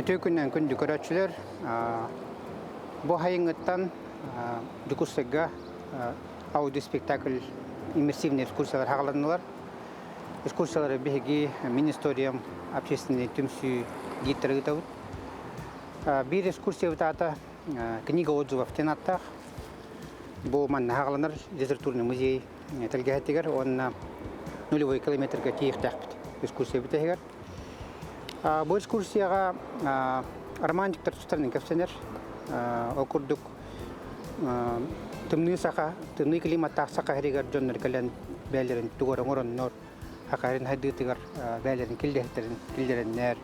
Үтүө күнүнэн күндү көрөөччүлэр! Бу сайыҥҥыттан Дьокуускайга аудиоспектакль иммерсивнэй экскурсиялар саҕаланнылар. Экскурсиялары биһиги Мин историям общественнай түмсүү гидтэрэ ыытабыт. Биир экскурсиябыт аата «Книга отзывов» диэн ааттаах. Бу манна саҕаланар литературный музей тэлгэһэтигэр уонна нулевой километрга тиийиэхтээхпит экскурсиябыт иһигэр. Бу экскурсияҕа романтиктар тустарынан кэпсэнэр. Ол курдук тымныы саха, тымныы климаттаах саха сиригэр дьоннор кэлэн бэйэлэрин тугу эрэ оҥороннор, саха сирин хайдыытыгар бэйэлэрин киллэһиттэрин киллэрэннэр,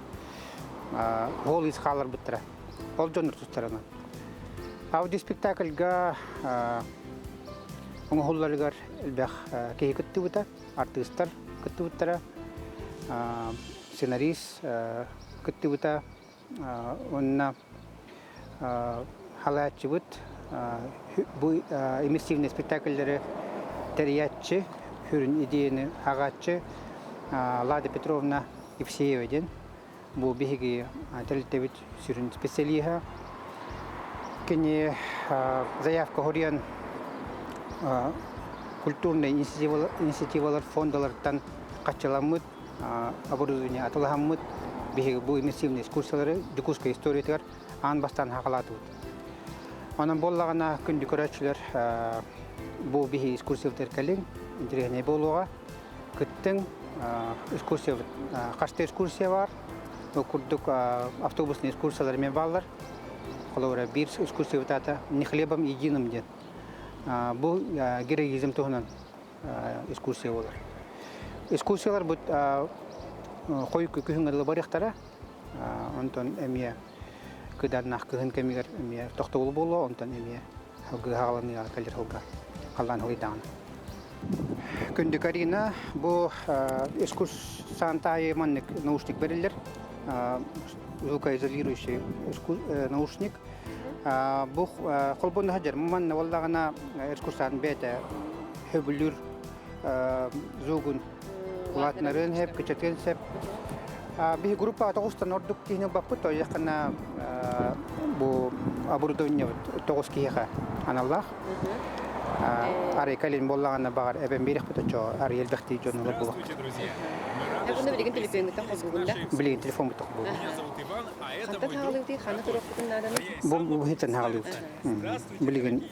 уол ис хааларбыттара. Ол дьоннор тустарынан. Аудиоспектакльга оҥоһулларыгар элбэх киһи кыттыбыта, артыыстар кыттыбыттара, сценарист кыттыбыта уонна халааччыбыт бу иммерсивнэй спектакльлэри тэрийээччи, сүрүн идеяны аҕааччы Лада Петровна Евсеева диэн Бу биһиги тэрилтэбит сүрүн специалиһа. Кини заявка хоруйан культурнай инициативалар фондаларыттан хаччыламмыт, оборудование атылаһаммыт, биһиги бу иммерсивный экскурсиялары Дьокуускай историятыгар аан бастаан хаалаатыбыт. Онон буоллаҕына күндү көрөөччүлэр бу биһиги экскурсиябытыгар кэлиҥ, интэриэһинэй буолуоҕа. Кыттыҥ, экскурсия хаста экскурсия баар. Ол курдук автобусный экскурсиялар эмиэ бааллар. Холобура, биир экскурсиябыт аата «Не хлебом единым» диэн. Бу героизм туһунан экскурсия буолар. Экскурсиялар бу хойукку күһүҥҥэ дылы барыахтара. Онтон эмиэ кыдарнаах кыһын кэмигэр эмиэ тохтобул буолуо, онтон эмиэ Алгыы хааланыаҕа кэлэр сылга халлаан сылыйдаҕына. Күндү Карина, бу экскурсант аайы маннык наушник бэриллэр. Звукоизолирующий наушник. Бу холбону сылдьар манна буоллаҕына экскурсант бэйэтэ сөбүлүүр звугун улаатынарын сөп, кыччатыан сөп. Биһи группа тоҕустан ордук киһини ылбаппыт, тоҕо бу оборудованиебыт тоҕус киһиэхэ аналлаах. Арай кэлин буоллаҕына баҕар эбэн биэриэхпит оччо арый элбэхтии дьон ылар буолуохпут. Эбэни билигин телефоҥҥуттан холбуугун да? Билигин телефоммуттан холбуугун. Хантан хаалыытый, ханна туруохпутун нааданы? Бу быһыттан хаалыыбыт. Билигин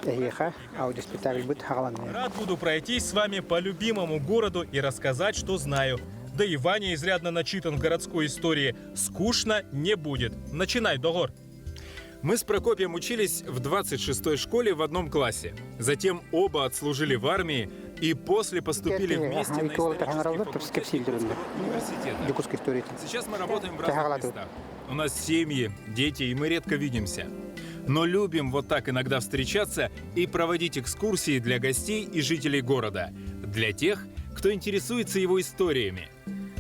эһиэхэ аудиоспектакльбыт хааланныа. Рад буду пройтись с вами по любимому городу и рассказать, что знаю. Да и Ваня изрядно начитан в городской истории. Скучно не будет. Начинай, доҕор. Мы с Прокопием учились в 26-й школе в одном классе. Затем оба отслужили в армии и после поступили вместе на исторический факультет университета. Сейчас мы работаем в разных местах. У нас семьи, дети, и мы редко видимся. Но любим вот так иногда встречаться и проводить экскурсии для гостей и жителей города. Для тех, кто интересуется его историями.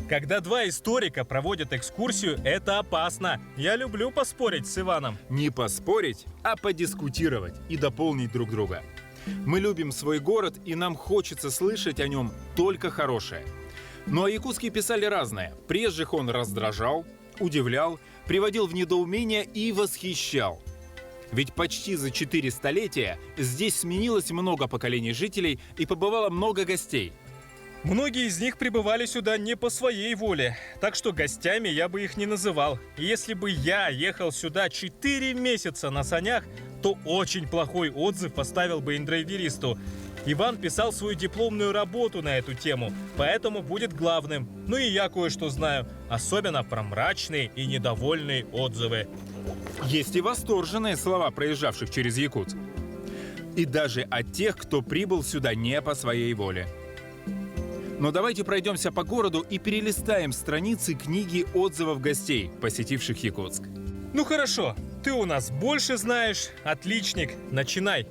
Когда два историка проводят экскурсию, это опасно. Я люблю поспорить с Иваном. Не поспорить, а подискутировать и дополнить друг друга. Мы любим свой город, и нам хочется слышать о нем только хорошее. Но о Якутске писали разное. Прежних он раздражал, удивлял, приводил в недоумение и восхищал. Ведь почти за четыре столетия здесь сменилось много поколений жителей и побывало много гостей. Многие из них прибывали сюда не по своей воле, так что гостями я бы их не называл. Если бы я ехал сюда 4 месяца на санях, то очень плохой отзыв поставил бы индрайверисту. Иван писал свою дипломную работу на эту тему, поэтому будет главным. Ну и я кое-что знаю, особенно про мрачные и недовольные отзывы. Есть и восторженные слова проезжавших через Якутск. И даже от тех, кто прибыл сюда не по своей воле. Но давайте пройдемся по городу и перелистаем страницы книги отзывов гостей, посетивших Якутск. Ну хорошо, ты у нас больше знаешь, отличник, начинай.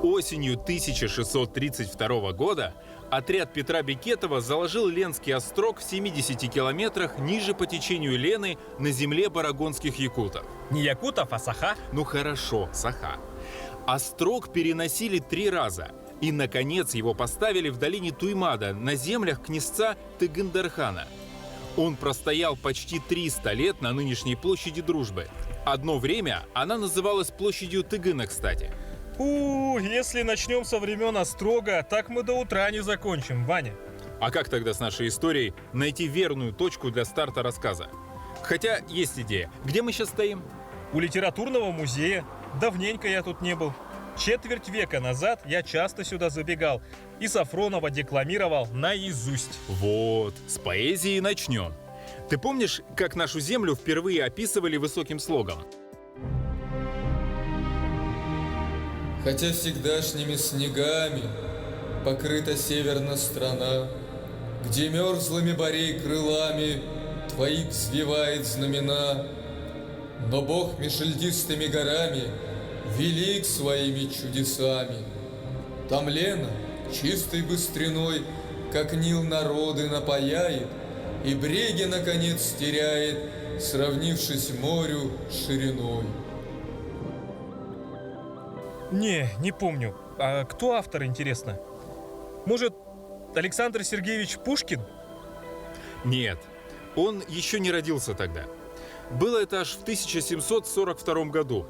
Осенью 1632 года отряд Петра Бекетова заложил Ленский острог в 70 километрах ниже по течению Лены на земле барагонских якутов. Не якутов, а саха. Ну хорошо, саха. Острог переносили три раза. И, наконец, его поставили в долине Туймада на землях князца Тыгын-Дархана. Он простоял почти 300 лет на нынешней площади Дружбы. Одно время она называлась площадью Тыгына, кстати. У, если начнем со времен Острога, так мы до утра не закончим, Ваня. А как тогда с нашей историей найти верную точку для старта рассказа? Хотя есть идея. Где мы сейчас стоим? У литературного музея. Давненько я тут не был. Четверть века назад я часто сюда забегал и Сафронова декламировал наизусть. Вот, с поэзии начнем. Ты помнишь, как нашу землю впервые описывали высоким слогом? Хотя всегдашними снегами покрыта северна страна, Где мерзлыми борей крылами твои взвивает знамена, Но Бог меж льдистыми горами велик своими чудесами. Там Лена чистой быстриной, как Нил народы напаяет, И бреги, наконец, теряет, сравнившись морю шириной. Не, не помню. А кто автор, интересно? Может, Александр Сергеевич Пушкин? Нет, он еще не родился тогда. Было это аж в 1742 году.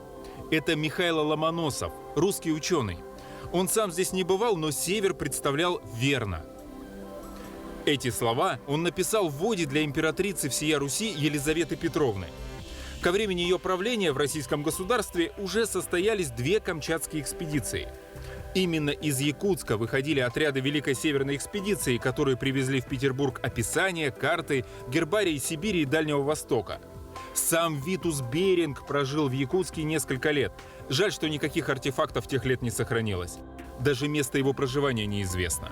Это Михайло Ломоносов, русский ученый. Он сам здесь не бывал, но север представлял верно. Эти слова он написал в вводе для императрицы всея Руси Елизаветы Петровны. Ко времени ее правления в российском государстве уже состоялись две камчатские экспедиции. Именно из Якутска выходили отряды Великой Северной экспедиции, которые привезли в Петербург описания, карты, гербарии Сибири и Дальнего Востока. Сам Витус Беринг прожил в Якутске несколько лет. Жаль, что никаких артефактов тех лет не сохранилось. Даже место его проживания неизвестно.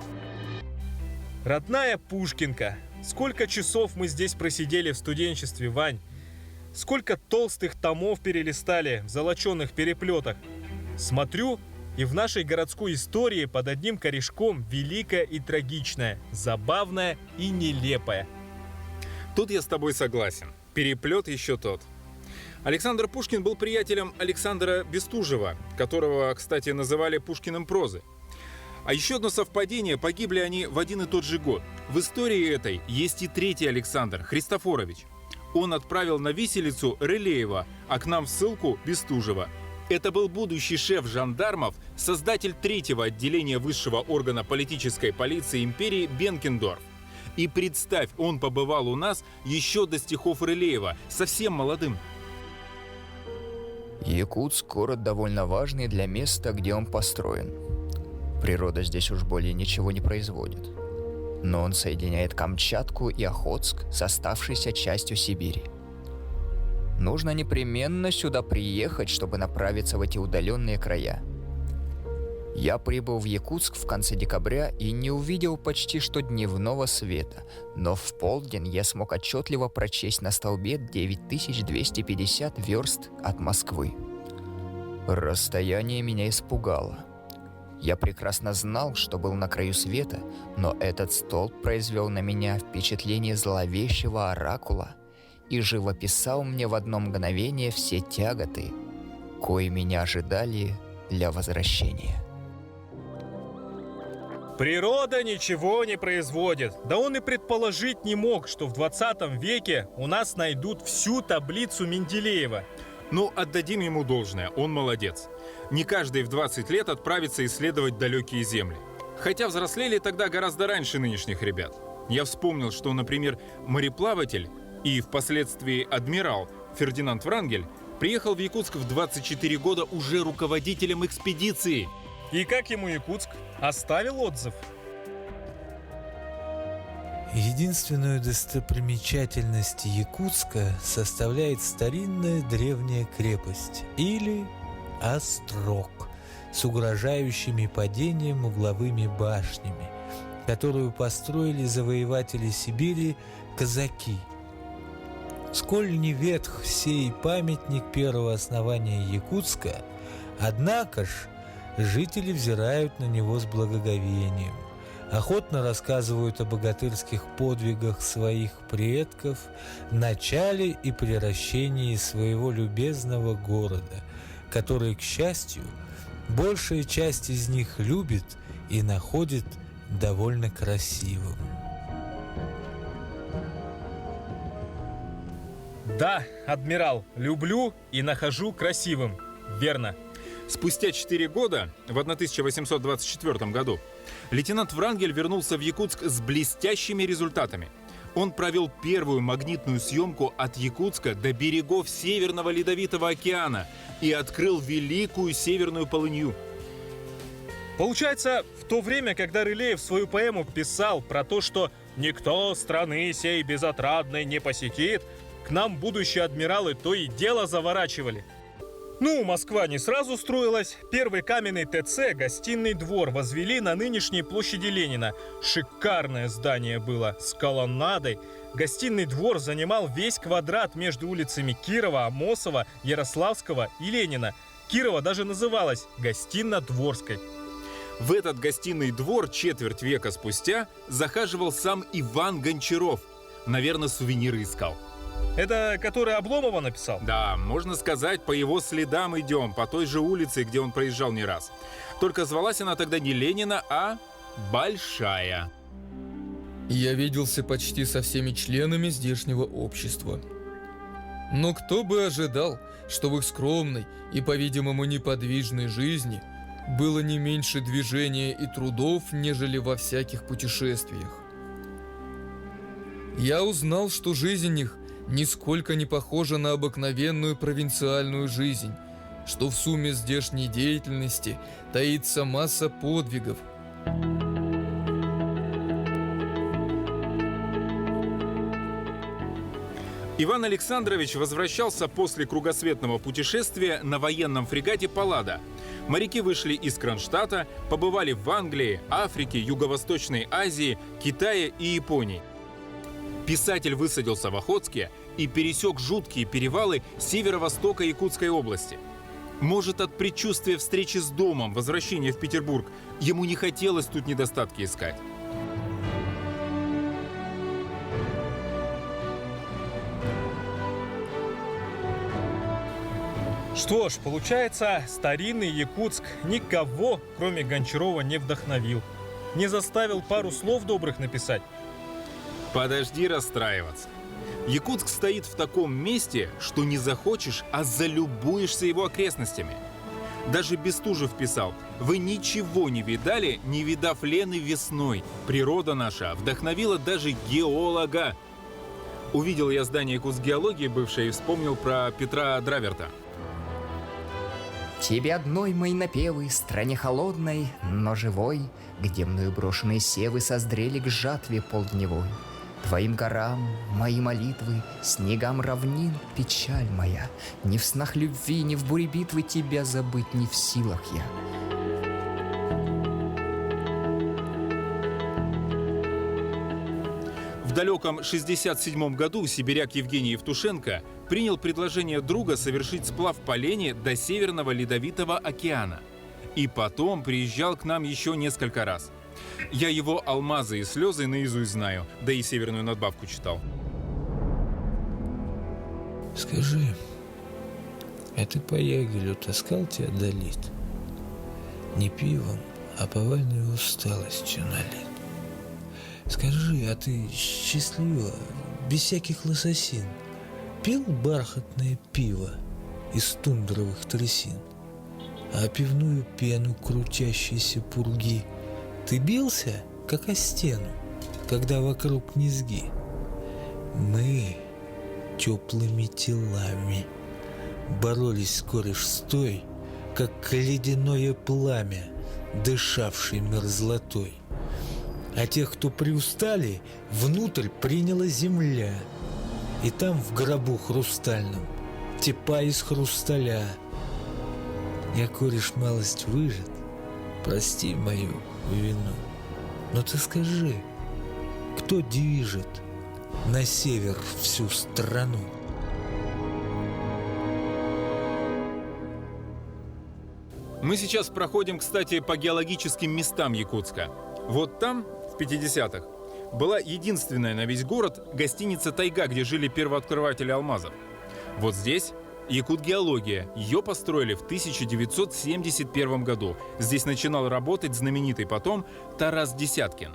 Родная Пушкинка. Сколько часов мы здесь просидели в студенчестве, Вань? Сколько толстых томов перелистали в золоченых переплетах. Смотрю, и в нашей городской истории под одним корешком великое и трагичное, забавное и нелепое. Тут я с тобой согласен. Переплет еще тот. Александр Пушкин был приятелем Александра Бестужева, которого, кстати, называли Пушкиным прозы. А еще одно совпадение, погибли они в один и тот же год. В истории этой есть и третий Александр, Христофорович. Он отправил на виселицу Рылеева, а к нам в ссылку Бестужева. Это был будущий шеф жандармов, создатель третьего отделения высшего органа политической полиции империи Бенкендорф. И представь, он побывал у нас еще до стихов Рылеева, совсем молодым. Якутск – город довольно важный для места, где он построен. Природа здесь уж более ничего не производит. Но он соединяет Камчатку и Охотск с оставшейся частью Сибири. Нужно непременно сюда приехать, чтобы направиться в эти удаленные края. Я прибыл в Якутск в конце декабря и не увидел почти что дневного света, но в полдень я смог отчетливо прочесть на столбе 9250 верст от Москвы. Расстояние меня испугало. Я прекрасно знал, что был на краю света, но этот столб произвел на меня впечатление зловещего оракула и живописал мне в одно мгновение все тяготы, кои меня ожидали для возвращения. Природа ничего не производит. Да он и предположить не мог, что в 20 веке у нас найдут всю таблицу Менделеева. Ну, отдадим ему должное, он молодец. Не каждый в 20 лет отправится исследовать далекие земли. Хотя взрослели тогда гораздо раньше нынешних ребят. Я вспомнил, что, например, мореплаватель и впоследствии адмирал Фердинанд Врангель приехал в Якутск в 24 года уже руководителем экспедиции. И как ему Якутск? Оставил отзыв? Единственную достопримечательность Якутска составляет старинная древняя крепость или острог с угрожающими падением угловыми башнями, которую построили завоеватели Сибири казаки. Сколь не ветх сей памятник первого основания Якутска, однако ж жители взирают на него с благоговением, охотно рассказывают о богатырских подвигах своих предков, начале и приращении своего любезного города, который, к счастью, большая часть из них любит и находит довольно красивым. Да, адмирал, люблю и нахожу красивым. Верно. Спустя 4 года, в 1824 году, лейтенант Врангель вернулся в Якутск с блестящими результатами. Он провел первую магнитную съемку от Якутска до берегов Северного Ледовитого океана и открыл Великую Северную полынью. Получается, в то время, когда Рылеев свою поэму писал про то, что «никто страны сей безотрадной не посетит», к нам будущие адмиралы то и дело заворачивали. Ну, Москва не сразу строилась. Первый каменный ТЦ, гостиный двор, возвели на нынешней площади Ленина. Шикарное здание было, с колоннадой. Гостиный двор занимал весь квадрат между улицами Кирова, Амосова, Ярославского и Ленина. Кирова даже называлась Гостино-Дворской. В этот гостиный двор четверть века спустя захаживал сам Иван Гончаров. Наверное, сувениры искал. Это который Обломова написал? Да, можно сказать, по его следам идем, по той же улице, где он проезжал не раз. Только звалась она тогда не Ленина, а Большая. Я виделся почти со всеми членами здешнего общества. Но кто бы ожидал, что в их скромной и, по-видимому, неподвижной жизни было не меньше движения и трудов, нежели во всяких путешествиях. Я узнал, что жизнь их нисколько не похожа на обыкновенную провинциальную жизнь, что в сумме здешней деятельности таится масса подвигов. Иван Александрович возвращался после кругосветного путешествия на военном фрегате «Паллада». Моряки вышли из Кронштадта, побывали в Англии, Африке, Юго-Восточной Азии, Китае и Японии. Писатель высадился в Охотске и пересек жуткие перевалы северо-востока Якутской области. Может, от предчувствия встречи с домом, возвращения в Петербург, ему не хотелось тут недостатки искать. Что ж, получается, старинный Якутск никого, кроме Гончарова, не вдохновил. Не заставил пару слов добрых написать. Подожди расстраиваться. Якутск стоит в таком месте, что не захочешь, а залюбуешься его окрестностями. Даже Бестужев писал: «Вы ничего не видали, не видав Лены весной. Природа наша вдохновила даже геолога». Увидел я здание Якутск-геологии бывшее и вспомнил про Петра Драверта. Тебе одной мои напевы, стране холодной, но живой, где мною брошенные севы созрели к жатве полдневой. Твоим горам мои молитвы, снегам равнин печаль моя. Ни в снах любви, ни в буре битвы тебя забыть не в силах я. В далеком 67 году сибиряк Евгений Евтушенко принял предложение друга совершить сплав по Лене до Северного Ледовитого океана. И потом приезжал к нам еще несколько раз. Я его «Алмазы и слезы» наизусть знаю, да и «Северную надбавку» читал. Скажи, а ты по ягелю таскал теодолит? Не пивом, а повальной усталостью налит. Скажи, а ты счастливо, без всяких лососин, пил бархатное пиво из тундровых трясин, а пивную пену крутящейся пурги ты бился, как о стену, когда вокруг низги? Мы теплыми телами боролись, кореш, с той, как ледяное пламя, дышавшей мерзлотой. А тех, кто приустали, внутрь приняла земля. И там в гробу хрустальном тепа из хрусталя. Я, кореш, малость выжат, прости мою вину. Но ты скажи, кто движет на север всю страну? Мы сейчас проходим, кстати, по геологическим местам Якутска. Вот там, в 50-х, была единственная на весь город гостиница «Тайга», где жили первооткрыватели алмазов. Вот здесь Якутгеология. Ее построили в 1971 году. Здесь начинал работать знаменитый потом Тарас Десяткин.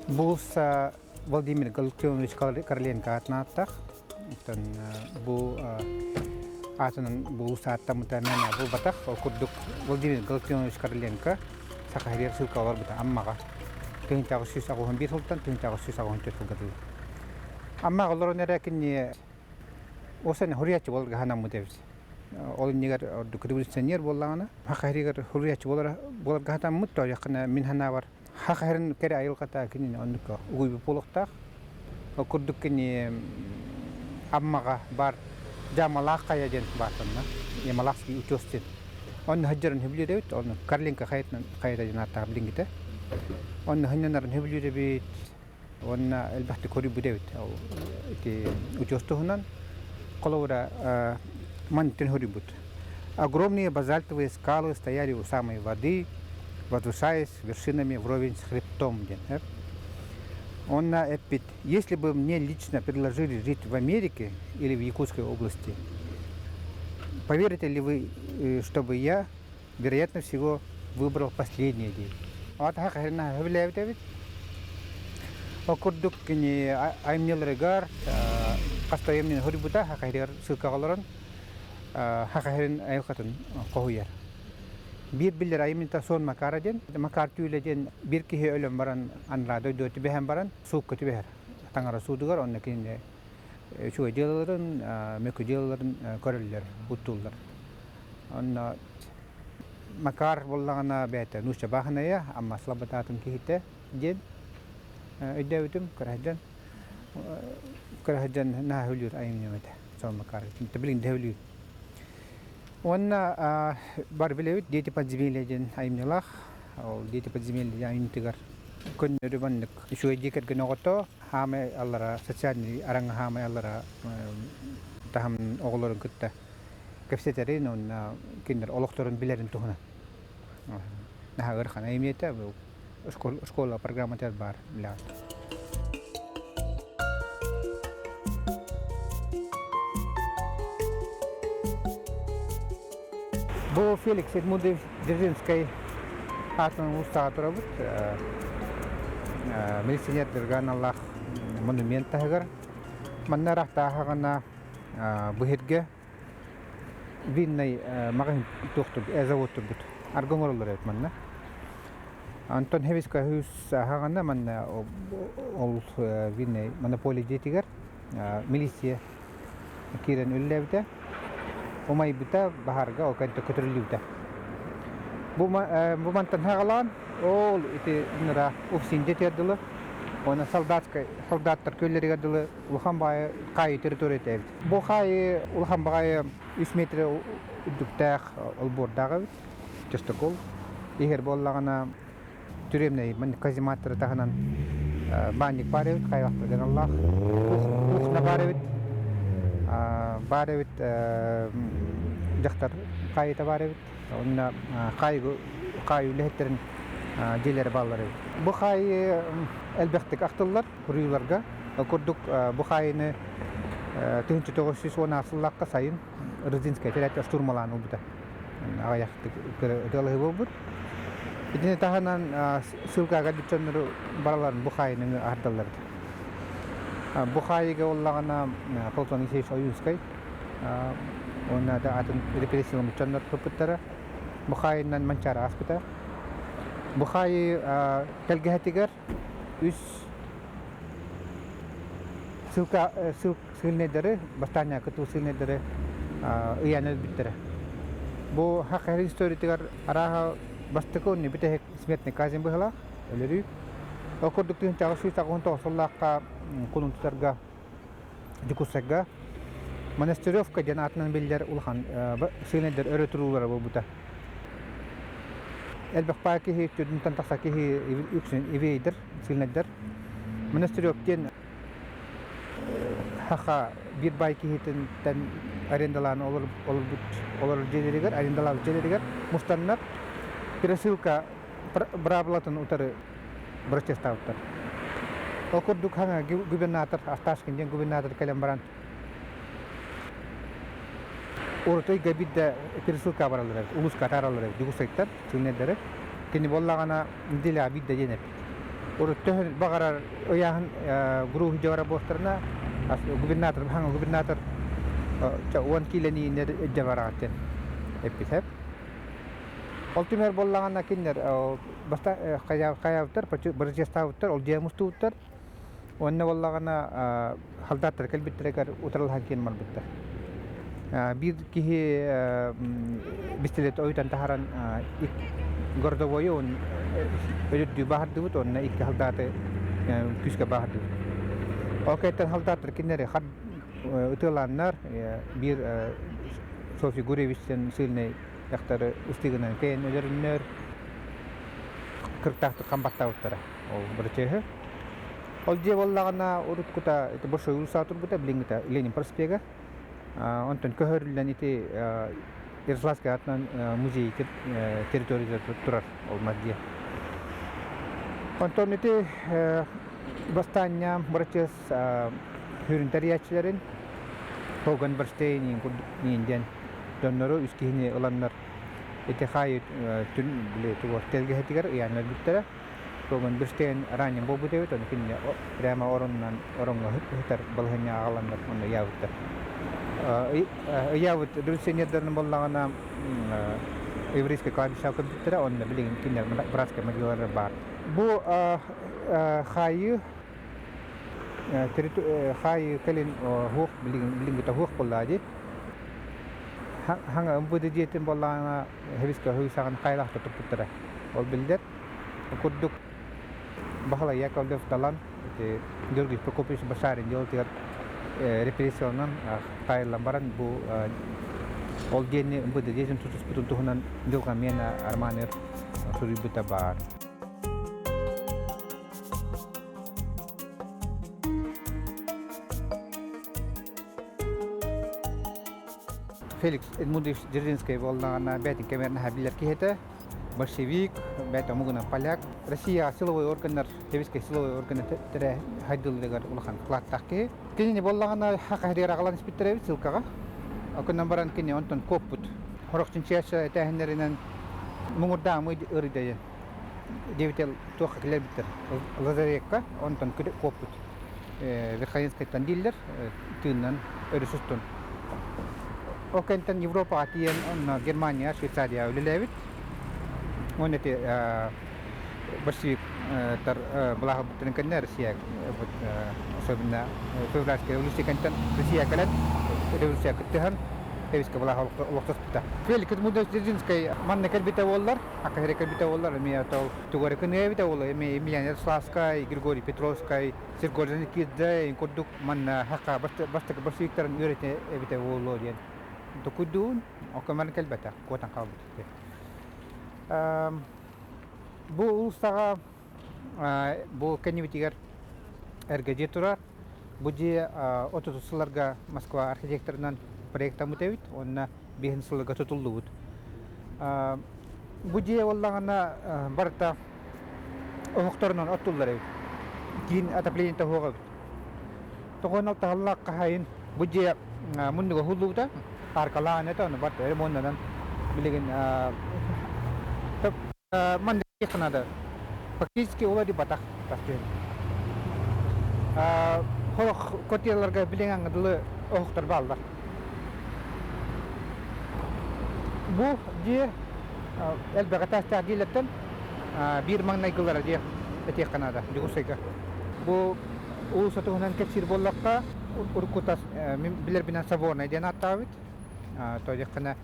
Булса Владимир Галактионович Короленко аатын Оттон бу аатынан бу сааттаммыта мээнэ буолбатах. Ол курдук Владимир Галактионович Короленко Саха сиригэр ссылка олорбута Аммаҕа. 1981 сылтан 1984 сылга дылы. Аммаҕа олорон эрэ кинини Осен хуруйааччы буоларга санаммыт эбит. Ол иннигэр ордук революционер буоллаҕына, Саха сиригэр хуруйааччы буоларга сатаммыт, тоойоххуна мин санаабар Саха сирин кэрэ айылҕата кинини оннук угуйбут буолуохтаах. Ол курдук кини Аммаҕа баар Дьаамалаах хайа диэн баартанна. Ямалахский утес диэн. Онно сылдьарын сөбүлүүр эбит. Онно Карлинка хайатынан хайата диэн ааттаах билиҥҥитэ. Онно сынньанарын сөбүлүүр эбит. Уонна элбэхтик көрүйбүт эбит. Ол ити утес туһунан холобура мантан көрүйбүт. Огромные базальтовые скалы стояли у самой воды, возвышаясь вершинами вровень с хребтом диэн. Онно эппит, если бы мне лично предложили жить в Америке или в Якутской области, поверите ли вы, чтобы я, вероятно всего, выбрал последнее день. Эбит. Ол курдук кини айымньыларыгар хастайымнын хоруйбута хахайрыгар ссылкаҕа олорон хахайрын айылҕатын хоһуйар. Биир биллэр айымньыта Сон Макара диэн. Макар түүлэ диэн биир киһи өлөн баран анараа дойдуга түбэһэн баран суукка түбэһэр. Таҥара суудугар онно кинини үчүгэй дьыалаларын, мөкү дьыалаларын көрөллөр, уттууллар. Онно Макар буоллаҕына бэйэтэ нуучча баахынайа, Амма Слободатын киһитэ диэн өйдөөбүтүм, көрө сылдьан наһаа сөбүлүүр айымньым этэ. Сол Макар билигин да сөбүлүүр. Уонна бар билэбит «Дети подземелья» диэн айымньылаах. Ол «Дети подземелья» диэн айымньытыгар көннөрү маннык үчүгэй дьиэ кэргэн оҕото хаамай аллара социальный араҥа хаамай аллара таһым оҕолорун кытта кэпсэтэрин уонна кинилэр олохторун билэрин туһунан. Наһаа ыарахан айымньыта школа программатыгар баар билэҕин. Бу Феликс Эдмундович Дзержинскэй аатынан уулуссаҕа турабыт. Милиционердарга аналлаах монумент таһыгар. Манна ыраахтааһаҕына быһырга виннай маҕаһыын туохтур завод турбут. Арга оҥороллор эбит манна. Антон Хевиска үс аһаҕана манна ол виннай монополия дьиэтигэр милиция киирэн үлэлээбитэ. Умайбыта, баһаарга ол кэнтэ көтүрүллүбүтэ. Бу, бу мантан хаҕалаан, ол ити ыра Уфсин дьиэтигэр дылы, уонна солдатскай солдаттар күөллэригэр дылы улахан баайы хаайыы территорията эбит. Бу хаайыы улахан баҕайы үс метр үрдүктээх олбуордаах эбит. Частокол. Иһэр буоллаҕына тюремнай казематтары таһынан баанньык баар эбит, хайалахтарга аналлаах. Кухня баар эбит. Баар эбит дьахтар хаайыыта баар эбит. Онно хаайыы хаайыы үлэһиттэрин дьиэлэрэ бааллар эбит. Бу хаайыы элбэхтик ахтыллар суруйууларга. Ол курдук бу хаайыыны 1910 сыллаахха сайын Рыдзинскай этэрээт штурмалаан ылбыта. Аҕыйахтык ытыалаһыы буолбут. Итини таһынан ссылкаҕа дьоннору бараларын бу хаайыны аһардаллар этэ. Бу хаайыыга буоллаҕына Платон Алексеевич Ойуунскай уонна да атын репрессияламмыт дьоннор туппуттара. Бу хаайынан Манчаары ааспыта. Бу хаайыы тэлгэһэтигэр үс ссылка сыыльнайдары, бастаанньа кытыл сыыльнайдары ыйаан өлбүттэрэ. Бу хахайрын историятыгар арааһа бастакы уонна бүтэһик смертный казнь быһыылаах, өлөрүү. Ол курдук 1989 сыллаахха кулун тутарга Дьокуускайга Монастыревка диэн аатынан биллэр улахан сыыльнайдар өрө туруулара буолбута. Элбэх баа киһи, төрдүнтэн тахса киһи үксүн еврейдэр, сыыльнайдар. Монастырев диэн саха биир баай киһититтэн арендалаан олорбут олорор дьиэлэригэр, арендалаабыт дьиэлэригэр мустаннар пересылка быраабылатын утары. бырачыастаабыттар. Ол курдук хаҥа губернатор Асташкин диэн губернатор кэлэн баран урут ыйга биирдэ пересылка бараллар эбит, улууска атаараллар эбит, Дьокуускайтан сынньаллары. Кини буоллаҕына неделяҕа биирдэ диэн эппит. Урут төһө баҕарар ыйааһын груһу дьабара буолтарына губернатор хаҥа губернатор 10 киилэни илдьэ бараҕыт диэн эппит. Ол түмэр буоллаҕына кинилэр баста хайаабыттар, бырачыастаабыттар, ол дьиэ мустубуттар. Уонна буоллаҕына халдааттар кэлбиттэригэр утарылаһан киэн барбыттар. Биир киһи бистилет ойутан таһааран городовойу өлөрдүү баһардыбыт уонна икки халдааты күүскэ баһардыбыт. Ол кэнниттэн халдааттар кинилэри ытыалааннар биир Софья Гурьевичтэн сильный дьахтары ыстыыгынан кэйэн өлөрүннөр кырыктаахтык хам баттаабыттара ол бырачыаһы. Ол дьиэ буоллаҕына уруткута ити Большой улуса турбута билиҥҥитэ Ленин проспега. Онтон көһөрүллэн ити Ярославскай аатынан музей территорията турар ол мас дьиэ. Онтон ити бастаанньа бырачыас Хүрүн тэрийээччилэрин Коган Берштейн иин диэн дьоннору үс киһини ыланнар ити хаайы түн били тугу тэлгэһэтигэр ыйаан өлбүттэрэ. Коган Берштейн ранен буолбут эбит, ону кинини прямо оронунан ороҥҥо ыһытар балаһыанньаҕа аҕаланнар онно ыйаабыттар. Ыйаабыт революционердарын буоллаҕына еврейское кладбище көрбүттэрэ, онно билигин кинилэр братскай могилалара баар. Бу хаайыы Хаайыы кэлин уһуох билиҥҥитэ уһуох буоллаҕа дии. Хаҥа МВД дьиэтин буоллаҕына Хэбискэ саҕана хайалаахта туппуттара. Ол биллэр. Курдук Баһылай Яковлев Далан ити Георгий Прокопьевич Башарин дьыалатыгар репрессияланан таайыллан баран бу ол диэни МВД дьиэтин тутуспутун туһунан дьылҕа миэнэ романыгар суруйбута баар. Феликс Эдмундович Дзержинскэй буоллаҕына бэйэтин кэмигэр наһаа биллэр киһи этэ. Большевик, бэйэтэ омугунан поляк. Россия силовой органнар, советскай силовой органнар хайдыллыгар улахан вкладтаах киһи. Кинини буоллаҕына хаһырыар аҕалан испиттэр эбит ссылкаҕа. Окунан баран кини онтон куоппут. Хорох чинчийээччи этээһиннэринэн муҥурдаамый ырыйдайын диэбитэ туохха кэлэрбиттэр лазарекка онтон куоппут Верхоянскайтан дииллэр тыыннан өрүс устун ол кэнниттэн Европаҕа тиийэн онно Германия Швейцария үлэлээбит уонна ити большевиктар былааһырбыттарын кэннэ Россия особенно февральская революция кэнниттэн Россия кэлэн революция кыттыһан Эвиска былааһа олохтоспута. Феликс Мудрец-Дзержинскэй манна кэлбитэ буоллар Акаһыра кэлбитэ буоллар, эмиэ ол тугу эрэ кыныа эбитэ буолуо, эмиэ Емельян Ярославскай, Григорий Петровскай, Сергей Никитин курдук манна хака бастакы большевиктарын үөрэтэ эбитэ буолуо диэн токуйдуун, окоман кэлбэтэх, куотан хаалбыт. Бу улуустаҕа бу кэннибитигэр эргэ дьиэ турар. Бу дьиэ 30 сылларга Москва архитекторынан проектаммыт эбит, уонна биэһин сылга тутуллубут. Бу дьиэ буоллаҕына барыта оһохторунан оттуллар эбит. Киин отоплениета суох эбит. Тоҕон алтаһаллаах хаһайын бу дьиэ муннуга уһуллубута, аркалаан этэ, ону барыта ремоннанан билигин маннык надо. Фактически уларыйбатах тас Хорох квартираларга билиҥ дылы оһохтор бааллар. Бу дьиэ элбэх этээстээх дьиэлэртэн биир маҥнайгылара дьиэ этиэххэ наада Дьокуускайга. Бу уулусса туһунан кэпсиир буоллахха, урукку тас мин билэрбинэн Соборнай диэн ааттаабыт. То диэххинэ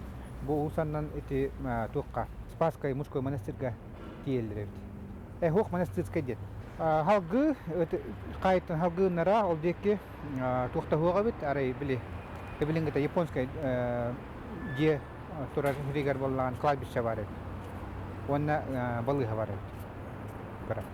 бу уулуссанан ити туохха Спасскай мужской монастырьга тиийэллэр эбит. Эһуох монастырскай диэн. Халгыы хаайыттан халгыыннара ол диэки туох да суох эбит, арай били билиҥҥитэ японскай дьиэ турар сиригэр буоллаҕына кладбище баар эбит уонна балыыһа баар эбит.